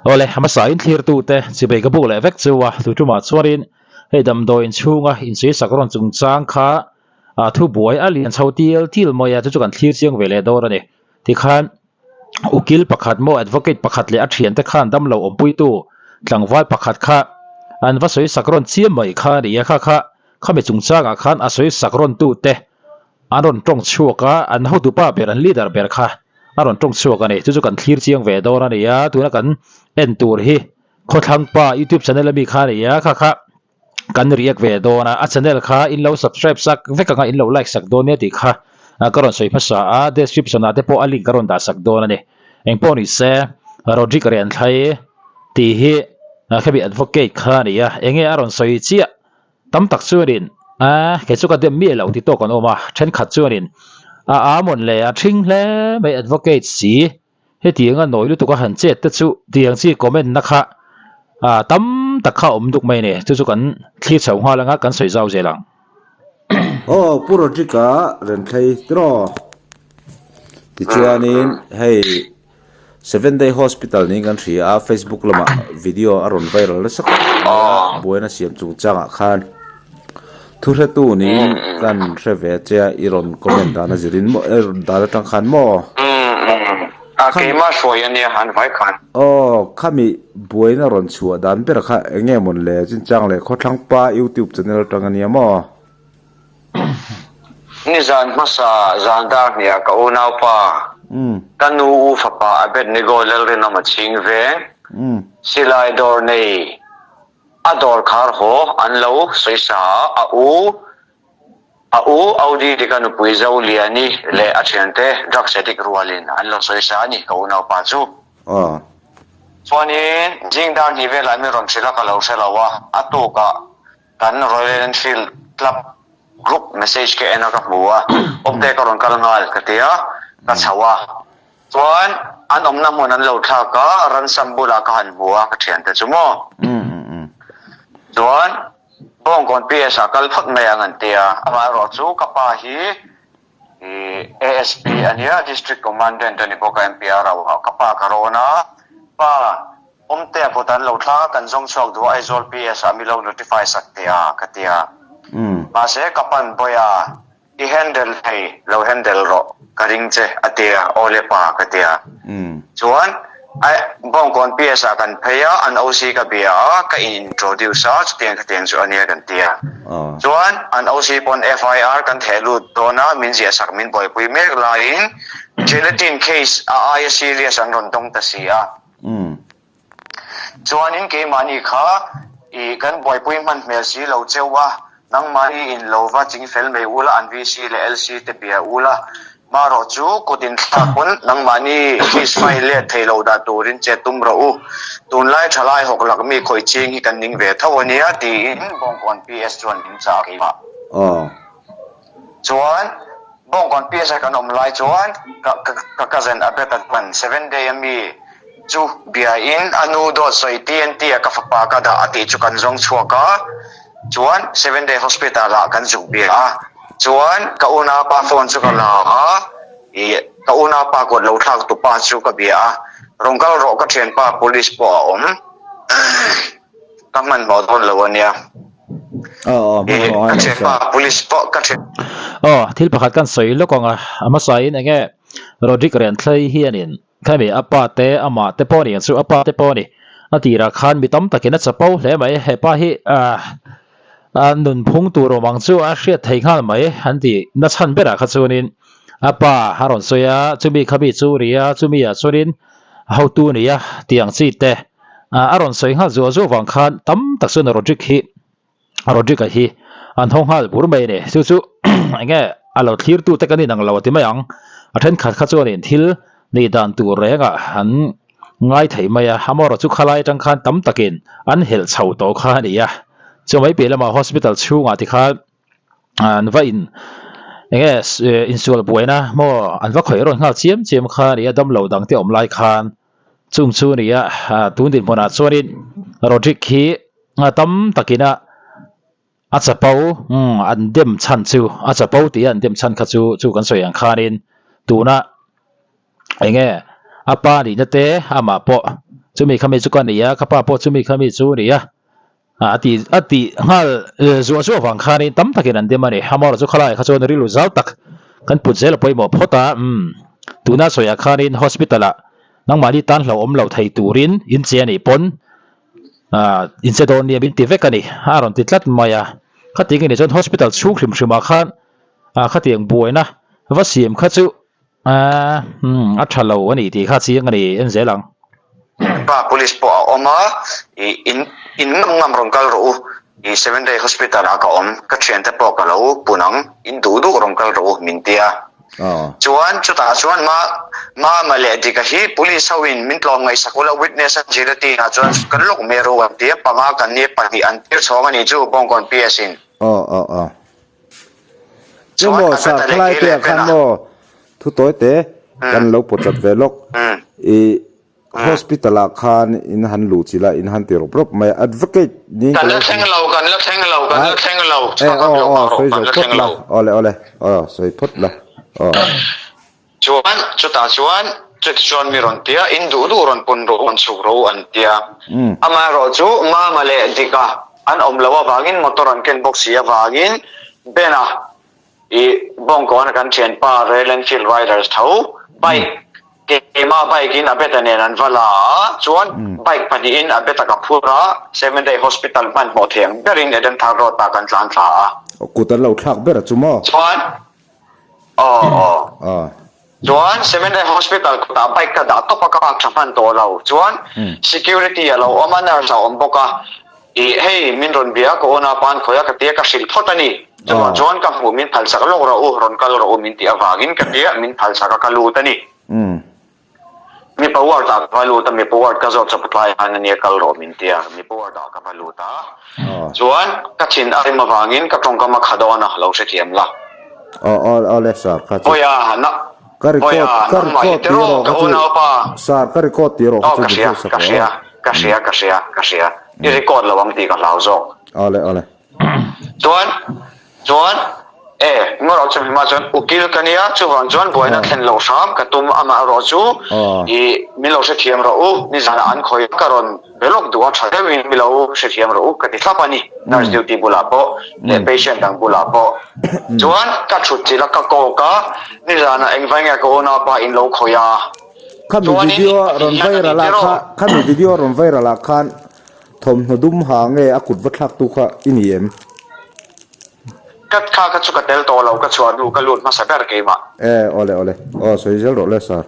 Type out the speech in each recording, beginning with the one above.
Awle, hmasa in thlirtute chibei ka buk leh vek chu a, tu tumah chuanin hei damdawiin chhunga insawisak rawn chungchang kha a thubuai a lian chho tial tial mai a, chu chu kan thlir chiang ve leh dawn a ni. Tikhan ukil pakhat maw advocate pakhat leh a thiante khan damlo awmpuitu tlangval pakhat kha an va sawisak rawn chiam mai kha a ni a, kha kha khami chungchangah khan a sawisak rawntute An rawn tawng chhuak a, an hotupa ber, an leader ber kha a rawn tawng chhuak a ni. Chu chu kan thlir chiang ve dawn a ni a, tuna kan en tur hi Khawthlangpa YouTube channel ami kha a ni a, kha kha kan react ve dawn a, a channel kha in lo subscribe sak vek anga in lo like sak dawn nia tih kha ka rawn sawi hmasa a, description ah te pawh a link ka rawn dah sak dawn a ni. Engpawh ni se, Rodrick Rianthlai tih hi khami advocate kha a ni a, enge a rawn sawi chiah Tam tak chuanin, A, kei chu ka dem miah lo ti tawk an awm a, thenkhat chuanin, A a mawn le, a thing hle mai advocate si, hetiang a nawi lutuk a han chet te chu tiang chi comment na kha a tam tak kha a awm duk mai a ni, chu chu kan thlir chho nghal anga kan sawi zau zel ang. Aw Pu Rodrick-a Renthlei tiraw? Tichuanin hei Seven Day Hospital niin kan hria a, Facebook lamah video a rawn viral nasa khawp mai a, buaina siam chungchangah khan thu hretu niin kan hre ve che a, i rawn comment dan a zirin maw i rawn dan atang khan maw? A keimah hruai a nia an vai khan. Aw, khami buaina rawn chhuah dan ber kha eng nge mawn le chinchang leh Khawthlangpa YouTube channel atang a nia maw? Nizan hmasa zan dar hniah ka unaupa, ka nu u fapa Abednego Lalrinawma chhing veng, silai dawr nei a dawr khar haw an lo sawisa a, a u a u Audi dika nupui Zoliani leh a thiante drugs addict rualin an lo sawisa a ni ka unaupa chu. Chuanin zing dar hnih velah mi rawn hrilh a ka lo hre lo a, a tukah Kan Royal Enfield Club group message ka en a ka hmu a, awmte ka rawn kal nghal ka ti a, ka chho a. Chuan an awmna hmun an lo thlak a, ransom bulah ka han hmu a ka thiante chu maw. Chuan Bawngkawn PS ah kal phawt mai ang an ti a, amaherawhchu ka pa hi ASP a nia, District Commandant a ni bawk a, MPR ah ka pa ka rawn a, pa Awmtea kut an lo thlak a, kan zawng chhuak duh a, Aizawl PS ah mi lo notify sak teh a, ka ti a. Mahse ka pan bawi a, i handle thei, lo handle rawh, ka ring che, a ti a, aw le pa, ka ti a. Chuan Bawngkawn PS ah kan phei a, an OC ka bia a, ka in introduce a, chutiang khatiang chu a nia kan ti a. Chuan an OC pawn FIR kan theh lut dawn a, min ziah sak min buaipui mek laiin Gelatin case a aia serious an rawn dawng ta si a. Chuanin keimahni kha i kan buaipui hman hmel si lo cheu a, nangmahni in lo va ching fel mai ula an VC leh LC te bia ula, marawh chu kut in thlak pawn nangmahni case file let thei lo dah turin che tum rawh u, tunlai thalai hawk lak mi khawih ching hi kan ning ve tho ania tiin Bawngkawn PS chuan min chah a keimah. Chuan Bawngkawn PS a kan awm lai chuan ka cousin Abet a hman seven day a mi chu bia in a nu dawt sawi TNT ah ka fapa ka dah a tih chu kan zawng chhuak a, chuan seven day hospital ah kan zuk bia a, chuan ka unaupa phone chu ka la a, ih ka unaupa kut lo thlak tu pa chu ka bia a, rawn kal rawh ka thianpa police pawh a awm. Ka hmanhmawh dawn lo a nia. Ka thianpa police pawh ka thian. Aw, thil pakhat kan sawi lawk ang a, a hmasain eng nge Rodrick Renthlei hianin khami a pa te amah te pawh a ni ang chu, a pa te pawh a ni. A tirah khan mi tam takin a chapo hle mai, he pa hi a nunphung tur awm ang chu a hriat thei nghal mai an ti nachhan berah kha chuanin a pa a rawn sawi a, chumi khami chu ri a, chumi ah chuanin hotu a ni a tih ang chi te a rawn sawi nghal zuah zuah vang khan tam tak chuan Rodrick hi Rodrick-a hi an haw nghal bur mai a ni. Chu chu eng nge a lo thlir tu te kan inang lo a ti mai ang. A thenkhat kha chuanin thil nih dan tur rengah an ngai thei mai a, amaherawh chu khalai atang khan tam takin an helh chho tawh kha a ni a. Chu mai piah lamah hospital chhungah tikhan an va in eng nge insual buaina maw an va khawih rawn nghal chiam chiam kha a ni a, damlo dang te awm lai khan chung chu a ni a, tun dinhmunah chuanin Rodrick hi tam takin a a chapo an dem chhan chu a chapo tih a an dem chhan kha chu chu kan sawi ang khanin tuna eng nge a pa nihna te amah pawh. Chumi khami chu ka ni a, ka pa pawh chumi khami chu a ni a. A ti a tih nghal zuah zuah vang khanin tam takin an dem a ni. Amaherawhchu chu khalaiah kha chuan rilru zau tak kan put zel a pawimawh phawt a, umm tuna sawiah khanin hospital ah nangmahni tan hlauhawm lo thei turin in che a nih pawn ah in che dawn nia min ti vek a ni a rawn ti tlat mai a. Khatiang nge ni chuan hospital chhung hrim hrimah khan ah khatiang buaina va siam kha chu Aaa umm a tha lo a nih tih kha chiang a ni en zel ang. Pa police pawh a awm a, ih in in ngam ngam rawn kal rawh u, ih Seven Day Hospital ah ka awm, ka thiante pawh ka lo pun ang, in duh duh rawn kal rawh u min ti a. Chuan chutah chuan ma Mama leh Dika hi police ho in min tlawm ngaihsak ula witness a gelatine ah chuan kan lawk mai rawh u an ti a, panga kan nia pahnih an tir chhawng a nih chu Bawngkawn PS in. Aw aw aw. Chu maw sir khalai te ah khan maw thu tawi te kan lo pawt chat ve lawk i hospital ah khan in han luh chilh a in han ti rawp rawp mai a advocate ni kan la thleng lo kan la thleng lo kan la thleng lo e aw aw sawi zo phawt la awle awle aw sawi phawt la aw. Chuan chutah chuan chutichuan mi rawn tia, in duh duh rawn pun rawh, rawn chhuk rawh u an tia. Amaherawhchu Mama leh Dika an awm loh avangin motor an ken bawk si avangin Bena i Bawngkawna kan thianpa Royal Enfield Riders tho bike keimah bike in Abeta nen an va la a, chuan bike pahnihin Abeta ka phur a, Seven Day Hospital hmanhmawh thei ang berin Edenthar Road ah kan tlan thla a. Kut an lo thlak ber a chu maw? Chuan Aw aw. Chuan Seven Day Hospital kawtah bike ka dah tawp a ka park tha hman tawh lo. Chuan security a lo awm a nurse a awm bawk a. Ih hei min rawn bia ka awn a pan khawi a ka tia ka hrilh phawt a ni. Chuvang chuan ka hmuh min phalsak lawk rawh u rawn kal rawh u min tih avangin ka tia min phalsak a ka lut a ni. Mipa ward ah ka va lut a, mipa ward ka zawt chawp tlai han ania kal rawh min ti a, mipa ward ah ka va lut a, chuan ka thin a rim avangin ka tawngkam a kha dawn a, lo hrethiam la. Aw aw aw le sir kha chu. Vawiah na Ka record vawiah ka nangmah hi record tih tiraw erawh ka kha chu unaupa. Sir ka record tih erawh kha Aw chu ka min hria hriatsak ka rawh hria aw. ka hria ka hria ka hria i record lo ang tih ka hlau zawk. Aw le aw le. Chuan Chuan, E, ngarawh chu hmimah chuan ukil ka nia, chuvang chuan buaina thlen loh hram ka tum amaherawh chu i min lo hrethiam rawh u, nizanah an khawi ka rawn be lawk duh a, tha deuhin mi lo hrethiam rawh u ka ti thlap a ni, nurse duty bulah pawh leh patient dang bulah pawh. Chuan ka thut chilh a, ka kawk a, nizanah engvai nge ka unaupa in lo khawi a, Khami chuanin video rawn in hian a viral ni ah tiraw? kha, khami video rawn viral ah khan Thawmhnaw dum ha nge a kut va thlak tu kha i ni em? Ka kha kha chu ka tel tawh lo, ka chhuah hnu ka lut hmasa ber keimah. E, awle awle, aw sawi zel rawh le sir.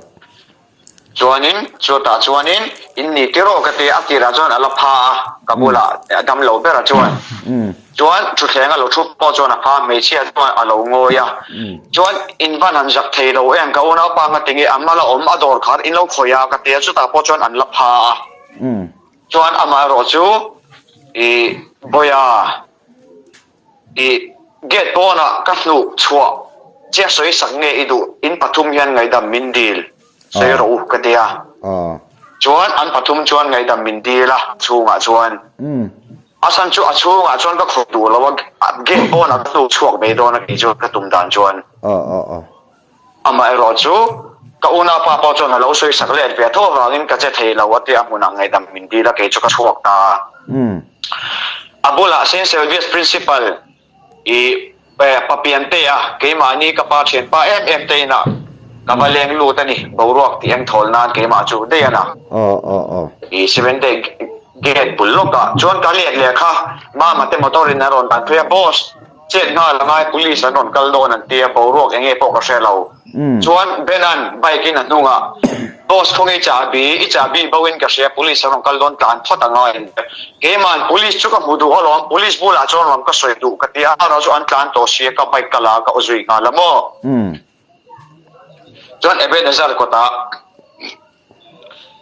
Chuanin, chutah chuanin in ni tiraw ka ti a, a tirah chuan a la pha a, ka bulah a dam lo ber a chuan. Chuan thutthleng a lo thu pawh chuan a pha, hmeichhia chuan a lo ngawi a. Chuan in van han zak thei lo em, ka unaupa nga tinge a hma la awm, a dawr khar in lo khawih a ka ti a, chutah pawh chuan an la pha a. Chuan amaherawh chu i Bawiha i gate pawnah ka hnuh chhuah che sawi sak nge i duh in pathum hian ngaihdam min dil sawi rawh u ka ti a. Chuan an pathum chuan ngaihdam min dil a chhungah chuan a chhan chu a chhungah chuan ka khawih duh lo a gate pawnah ka hnuh chhuak mai dawn a kei chu ka tum dan chuan. Amaherawh chu, ka unaupa pawh chuan a lo sawi sak let ve tho avangin ka che thei lo a tia hmunah ngaihdam min dil a, kei chu ka chhuak ta a. A bulah Saint Sylvia's Principal i Papiantea, keimahni ka pa thianpa em em te inah ka va leng lut a ni, boruak tih eng thawl nan keimah chu daih a na. I Seventh-day Gate bul lawkah chuan ka let leh kha, Mama te motor in a rawn dan phei a, Boss, Chet nghal a ngai police an rawn kal dawn an tia boruak enge pawh ka hre lo. Chuan Ben-a'n bike in a hnungah Boss khawnge i chahbi, i chahbi bo in ka hria police an rawn kal dawn tlan phawt a ngai an tia. Keima'n police chu ka hmu duh alawm, police bulah chuan rawn ka sawi duh ka tia, a chu an tlan tawh sia ka bike ka la a ka aw zui nghal a maw. Chuan Ebenezer kawtah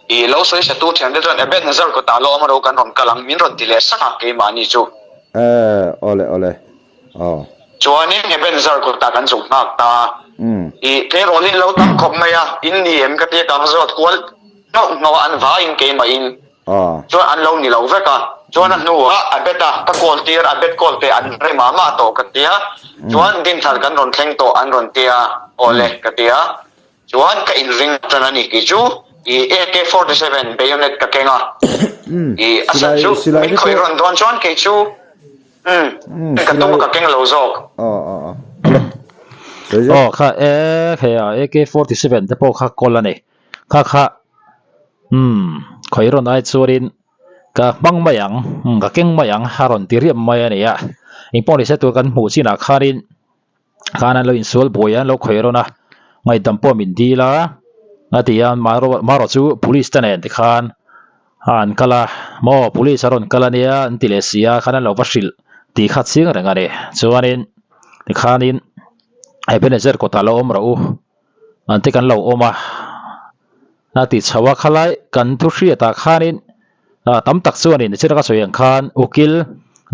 I lo sawi satu thiante chuan Ebenezer kawtah lo awm ro kan rawn kal ang min rawn ti leh sak a keimahni chu. Eh, awle awle, aw. Chuanin Ebenezer kawtah kan zuk nghak ta a. I tleirawl in lo tam khawp mai a, in ni em ka tia ka va zawt kual hnauh hnauh a an vaiin keimahin chuan an lo ni lo vek a. Chuan a hnuah a bet a, ka call tir a bet call teh an rem ah mah tawh ka tia, chuan Dinthar kan rawn thleng tawh an rawn tia, awle ka tia. Chuan ka inring tan a ni kei chu. I AK-47 bayonet ka keng a. I a chhan chu min khawih rawn dawn chuan kei chu umm ka tum a ka keng lo zawk. Aw kha e hei a AK-47 te pawh kha kawl a ni. Kha kha umm khawih rawn ai chuanin ka hmang mai ang ka keng mai ang a rawn ti riap mai a ni a. Engpawh ni se tur kan hmuh chinah khanin khan an lo insual buai a, an lo khawih rawn a, ngaihdam pawh min dil a, a ti a, marawh chu police te nen tikhan an kal a, maw police a rawn kal a nia an ti leh si a, khan an lo va hrilh tih kha chiang reng a ni, chuanin tikhanin Ebenezer kawtah lo awm rawh u. An te kan lo awm a, a ti chho a, khalai kan thu hriatah khanin tam tak chuanin nichina ka sawi ang khan ukil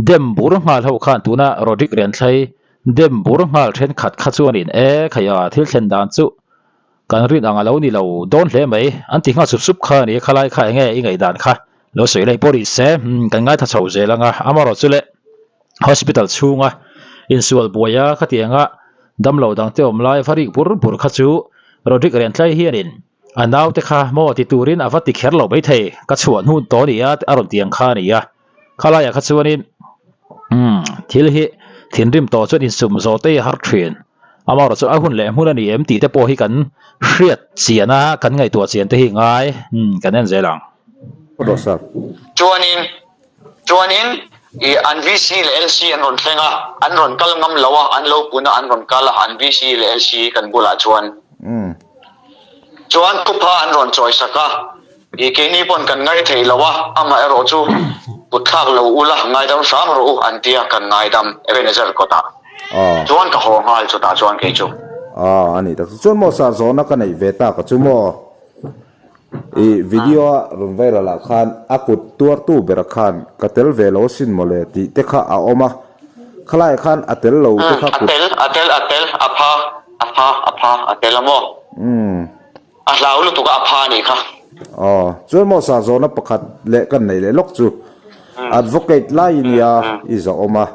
dem bur nghal ho khan tuna Rodrick Renthlei dem bur nghal thenkhat kha chuanin e khaia thil thlen dan chu kan rin ang a lo ni lo dawn hle mai an ti nghal sup sup kha a ni a, khalai kha enge i ngaihdan kha lo sawi leh pawh rih se kan ngaithla chho zel ang a, amaherawh chu le. Hospital chhunga insual buaia khatianga damlo dangte awm lai va rik bur bur kha chu Rodrick Rentlai hianin a naute kha maw ti turin a va ti kher lo maithei ka chhuah hnun tawh a ni a a rawn ti ang kha a ni a. Khalaiah kha chuanin umm thil hi thinrim tawh chuan insum zawh te hi a har thin. Amaherawh chu a hun leh hmun a ni em tih te pawh hi kan hriat chian a kan ngaihtuah chian te hi ngai umm kan en zel ang. Chuanin Chuanin i an VC leh LC an rawn thleng a, an rawn kal ngam lo a, an lo pun a, an rawn kal a, an VC leh LC kan bulah chuan. Chuan thupha an rawn chawi sak a, i keini pawn kan ngai thei lo a, amaherawh chu kut thlak lo ula ngaidam hram rawh u an tia kan ngaidam Ebenezer kawtah. Chuan ka haw nghal chutah chuan kei chu. A ni tak chu. Chuan maw sir zawhna ka neih ve tak a chu maw? I video a rawn viral ah khan a kut tuartu bera khan ka tel ve lo asin mawle tih te kha a awm a, khalai ah khan a tel lo te kha kut. A tel, a tel, a tel, a pha, a pha, a pha, a tel a maw? A hlau lutuk a, a pha anih kha. Aw, chuan maw sa zawhna pakhat leh kan neih leh lawk chu advocate lai i nia i zawh awm a,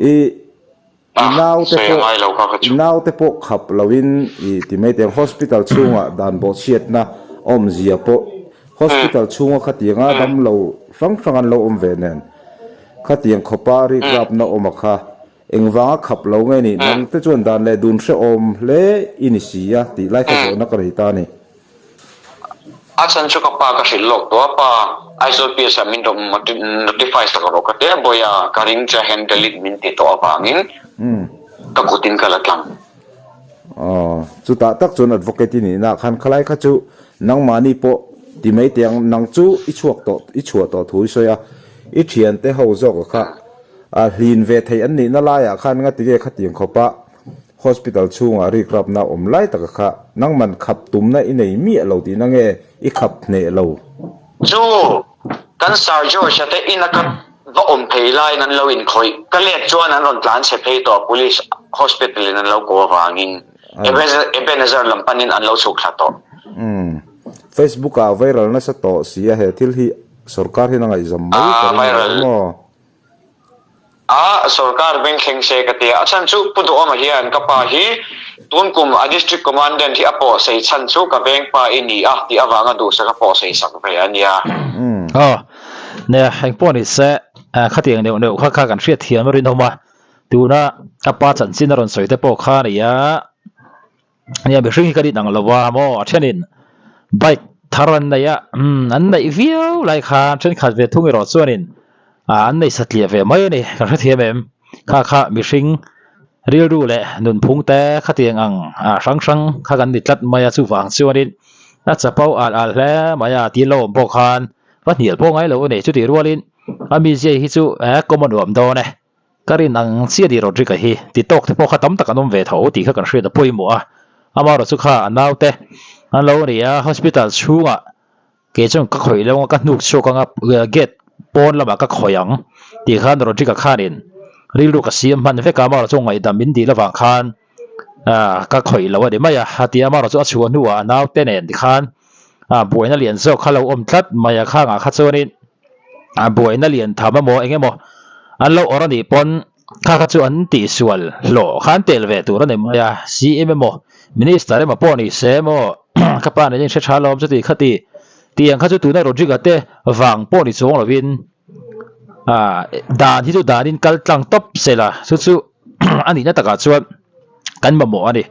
i. I naute pawh i naute pawh khap loin i ti mai teh hospital chhungah dan bawhchhiatna awmzia pawh hospital chhunga khatianga damlo hrang hrang an lo awm ve nen khatiang khawpa rikrapna awm a kha engvanga khap lo nge ni nangte chuan dan leh dun hrehawm hle i ni si a tih lai kha zawhna ka nei ta a ni. A chhan chu ka pa ka hrilh lawk tawh a, pa Aizawl PS ah min rawn notify sak rawh ka ti a, Bawiha ka ring che handle it min ti tawh avangin ka kut in ka la tlang. Aw, chutah tak chuan advocate i nihna ah khan khalai kha chu nangmahni pawh ti mai teh ang, nang chu i chhuak tawh, i chhuah tawh thu i sawi a, i thiante ho zawk kha hlin ve theih an nihna laiah khan ngatige khatiang khawpa Hospital chhungah rikrapna awm lai taka kha nangman khap tumna i nei miah lo tihna nge i khap hneh lo? Chu kan Sir George-a te ina ka va awm phei laiin an lo inkhawih. Ka let chuan an rawn tlan chhe phei tawh Police Hospital in an lo ko avangin Ebenezer lam panin an lo chhuk thla tawh. Umm. Facebook ah viral nasa tawh si a he thil hi sorkar hian a ngaihzam mai ka ring lo maw? A sorkar beng thleng se ka ti a, a chhan chu Pu Duhawma hian ka pa hi tun kum a District Commandant hi a pawh sei chhan chu ka veng pa i ni a tih avanga duhsak a pawh sei sak ve a nia. Aw, nia engpawh ni se khatiang neuh neuh kha kha kan hriat thiam a rinawm a, tuna a pa chanchin a rawn sawi te pawh kha a ni a. Nia mihring hi kan inang lo a maw a thenin bike thar an nei a umm an neih viau lai khan thenkhat ve thung erawh chuanin ah an nei satliah ve mai a ni kan hrethiam em kha kha mihring rilru leh nunphung te khatiang ang ah hrang hrang kha kan ni tlat mai a chuvang chuanin a chapo al al hle mai a tih lawm pawh khan va hnial pawh ngai lo a ni chutih rualin a mizia hi chu eh kawm a nuam dawn e. Ka rin ang chiah ni Rodrick-a hi ti tawk te pawh kha tam tak an awm ve tho tih kha kan hriat a pawimawh a, amaherawh chu kha a naute an lo ni a, hospital chhungah kei chuan ka khawih lo ang a, ka hnuk chhuak ang a, gate pawn lamah ka khawih ang tih khan Rodrick-a khanin rilru ka siam hman vek a, amaherawh chu ngaihdam min dil avang khan ka khawih lo a ni mai a, a ti a, amaherawh chu a chhuah hnuah a naute nen tikhan buaina lian zawk kha lo awm tlat mai a, khangah kha chuanin. A buaina lian tham emaw eng emaw an lo awrh a nih pawn kha kha chu an tihsual hlawh kha an tel ve tur a ni mai a, CM emaw Minister emaw pawh ni se emaw. Ka pa nen in hre tha lawm chuti khati tih ang kha chu tuna Rodriga te vang pawh ni chuang lovin ah dan hi chu danin kal tlang tawp se la chu chu a nihna takah chuan kan mamawh a ni.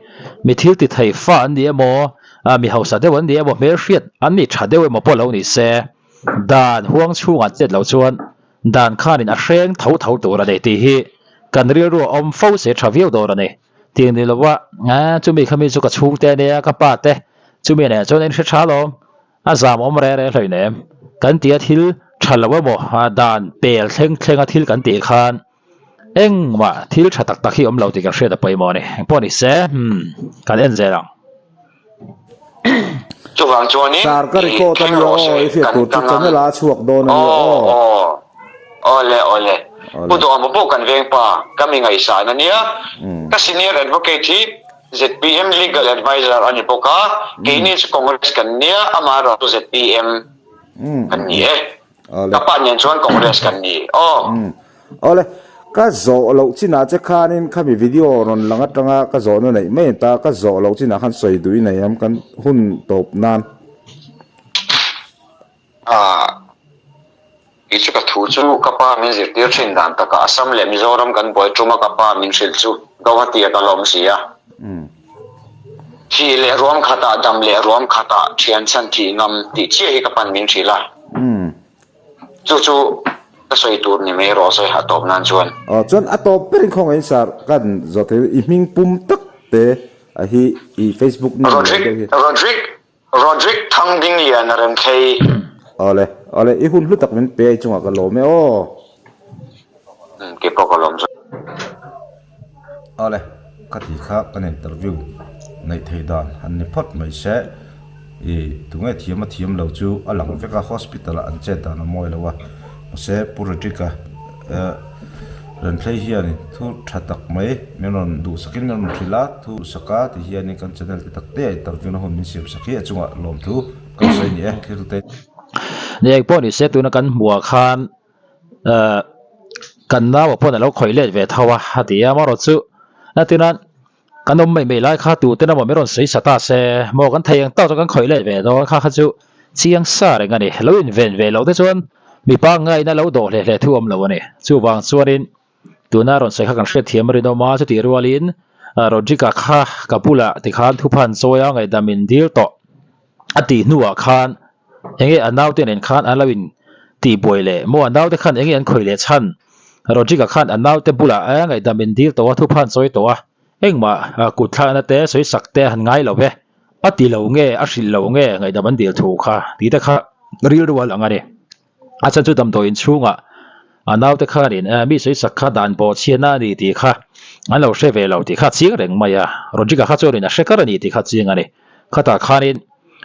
Mi thil ti thei fa an ni emaw ah mi hausa deuh an ni emaw hmelhriat an ni tha deuh emaw pawh lo ni se dan huang chhungah chet loh chuan dan khanin a hreng tho tho tur a ni tih hi kan rilru a awm fo se tha viau dawn a ni. Tih ni lova, Aaa, chumi kha mi chu ka chhungte a nia, ka pa te, chumi nen chuan in hre tha alawm, a zam awm reng reng hlawih nem. Kan tia thil tha lo emaw, dan pel thleng thlenga thil kan tih khan engmah thil tha tak tak hi awm lo tih kan hriat a pawimawh a ni. Engpawh ni se, umm, kan en zel ang. Chuvang chuanin Sir ka record a nia aw, i hriat tur chu channel ah a chhuak dawn a nia aw. Awle awle. Pu Duhawma pawh kan veng pa, ka mi ngaihsan a nia. Ka senior advocate hi zpm legal adviser a ni bawk a, keini chu Congress kan nia, amaherawhchu zpm kan ni e. Ka pa nen chuan Congress kan ni aw. Awle, ka zawh loh chinah che khanin khami video rawn lang atanga ka zawhna neih mai ta, ka zawh loh chinah khan sawi duh i nei em kan hun tawp nan. Ah, kei chu ka thu chu ka pa min zirtir thin dan takah Assam leh Mizoram kan buai tuma ka pa min hrilh chu Guwahati ah ka lawm si a. Thih leh ruam khatah dam leh ruam khatah thian chhan thih ngam tih chiah hi ka pan min hrilh a. Chu chu ka sawi tur ni mai rawh se a tawp nan chuan. Aw chuan a tawp berin khawngaih in sir kan zawh thei i hming pum tak te a hi i Facebook name lo deuh hi. Rodrick Rodrick Thangdingliana Remthei. Awle awle i hun hlu tak min pe a i chungah ka lawm e aw. Umm keipawh ka lawm zawk. Awle ka tih kha kan interview neih theih dan han ni phawt mai se i tunge thiam a thiam lo chu a lang vek a hospital ah an chet dan a mawi lo a mahse Pu Rodrick-a eh Renthlei hianin thu tha tak mai min rawn duhsakin min rawn hrilh a thu saka ti hianin kan channel te tak te a interview na hun min siam sak hi a chungah lawmthu kan sawi ni e thil te. Ni engpawh ni se tuna kan hmuh ah khan eh kan nau ah pawh a lo khawih let ve tho a a ti a amaherawh chu entirnan kan awm mai mai lai kha tute emaw min rawn sawi sa ta se maw kan thei ang tawk chu kan khawih let ve dawn kha kha chu chiang sa reng a ni lo inven ve loh te chuan mipa ngaina lo dawh hle hle thu awm lo a ni chuvang chuanin tuna rawn sawi kha kan hriatthiam a rinawm a chutih rualin Rodrick-a kha ka bulah tikhan thuphan chawi a ngaihdam in dil tawh a tih hnuah khan enge a naute nen khan an lo in tih buai leh maw a naute khan enge an khawih leh chhan Rodrick-a khan a naute bulah a ngaihdam in dil tawh a thuphan chawi tawh a engmah kut thlakna te sawi sak te han ngai lo ve a ti lo nge a hrilh lo nge ngaihdam an dil thu kha tih te kha rilru a lang a ni. A chhan chu damdawi inchhungah a naute khanin mi sawi sak kha dan pawh chhiatna a ni tih kha an lo hre ve lo tih kha a chiang reng mai a. Rodrick-a kha chuanin a hre kar a ni tih kha a chiang a ni. Khatah khanin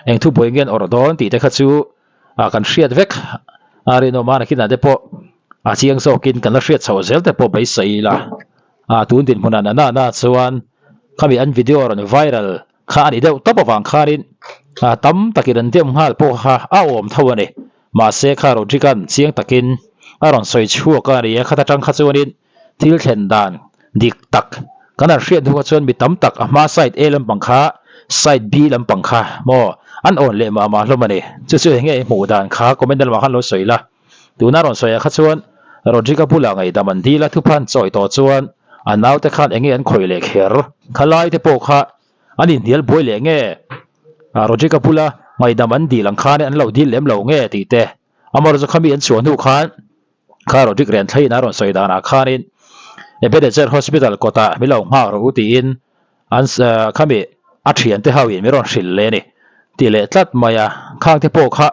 eng thubuai nge an awrh dawn tih te kha chu kan hriat vek a rinawm a, nakinah te pawh a chiang zawkin kan la hriat chhoh zel te pawh beisei ila. Tun dinhmunah na na chuan khami an video rawn viral Kha a ni deuh tawp avang khanin tam takin an dem nghal pawh kha a awm tho a ni. Mahse kha Rodrigan chiang takin a rawn sawi chhuak a ni a, khat atang kha chuanin thil thlen dan dik tak kan han hriat hnu kha chuan mi tam tak a hma side A lampang kha side B lampang kha maw an awn leh mah mah hlawm a ni. Chu chu enge i hmuh dan kha comment lamah khan lo sawi la. Tuna rawn sawi ah kha chuan Rodriga bulah ngaihdam an dil a thuphan chawi tawh chuan a naute khan enge an khawih leh kher khalai te pawh kha An inhnial buai leh nge? Rodrick-a bula ngaihdam an dil ang khan an lo dil lem lo nge tih te. Amaherawhchu khami an chhuah hnu khan kha Rodrick Renthlei in a rawn sawi danah khanin Ebenezer Hospital kawtah min lo nghak rawh u tiin an khami a thiante ho in min rawn hrilh leh a ni tih leh tlat mai a. Khang te pawh kha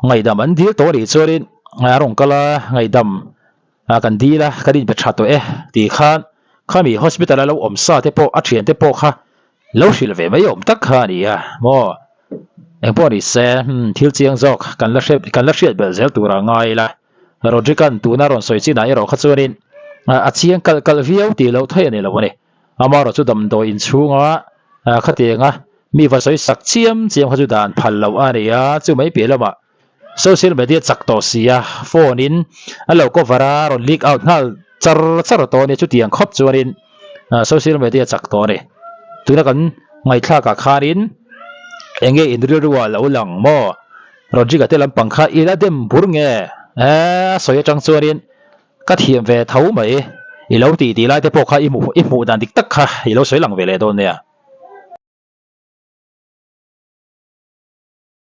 ngaihdam an dil tawh a nih chuanin a rawn kal a ngaihdam Ah kan dil a, kan inpe tha tawh e tih khan khami hospital a lo awm sa te pawh a thian te pawh kha lo hrilh ve mai awm tak kha a ni a maw engpawh ni se hmm thil chiang zawk kan la hre kan la hriat belh zel tur a ngai ila Rodrick-a'n tuna rawn sawi chinah erawh kha chuanin a chiang kalh kalh viau tih loh theih a ni lo a ni amaherawh chu damdawi inchhunga khatianga mi va sawi sak chiam chiam kha chu dan phal loh a ni a chu mai piah lamah Social media chak tawh si a, phone in a lo cover a, rawn leak out nghal char char tawh a ni. Chutiang khawp chuanin social media chak tawh a ni. Tuna kan ngaihthlak ah khanin. Enge in rilru ah lo lang maw? Rodriga te lampang kha i la dem bur nge? Eeh a sawi atang chuanin ka thiam ve tho mai. I lo tih tih lai te pawh kha i hmuh i hmuh dan dik tak kha i lo sawi lang ve leh dawn nia.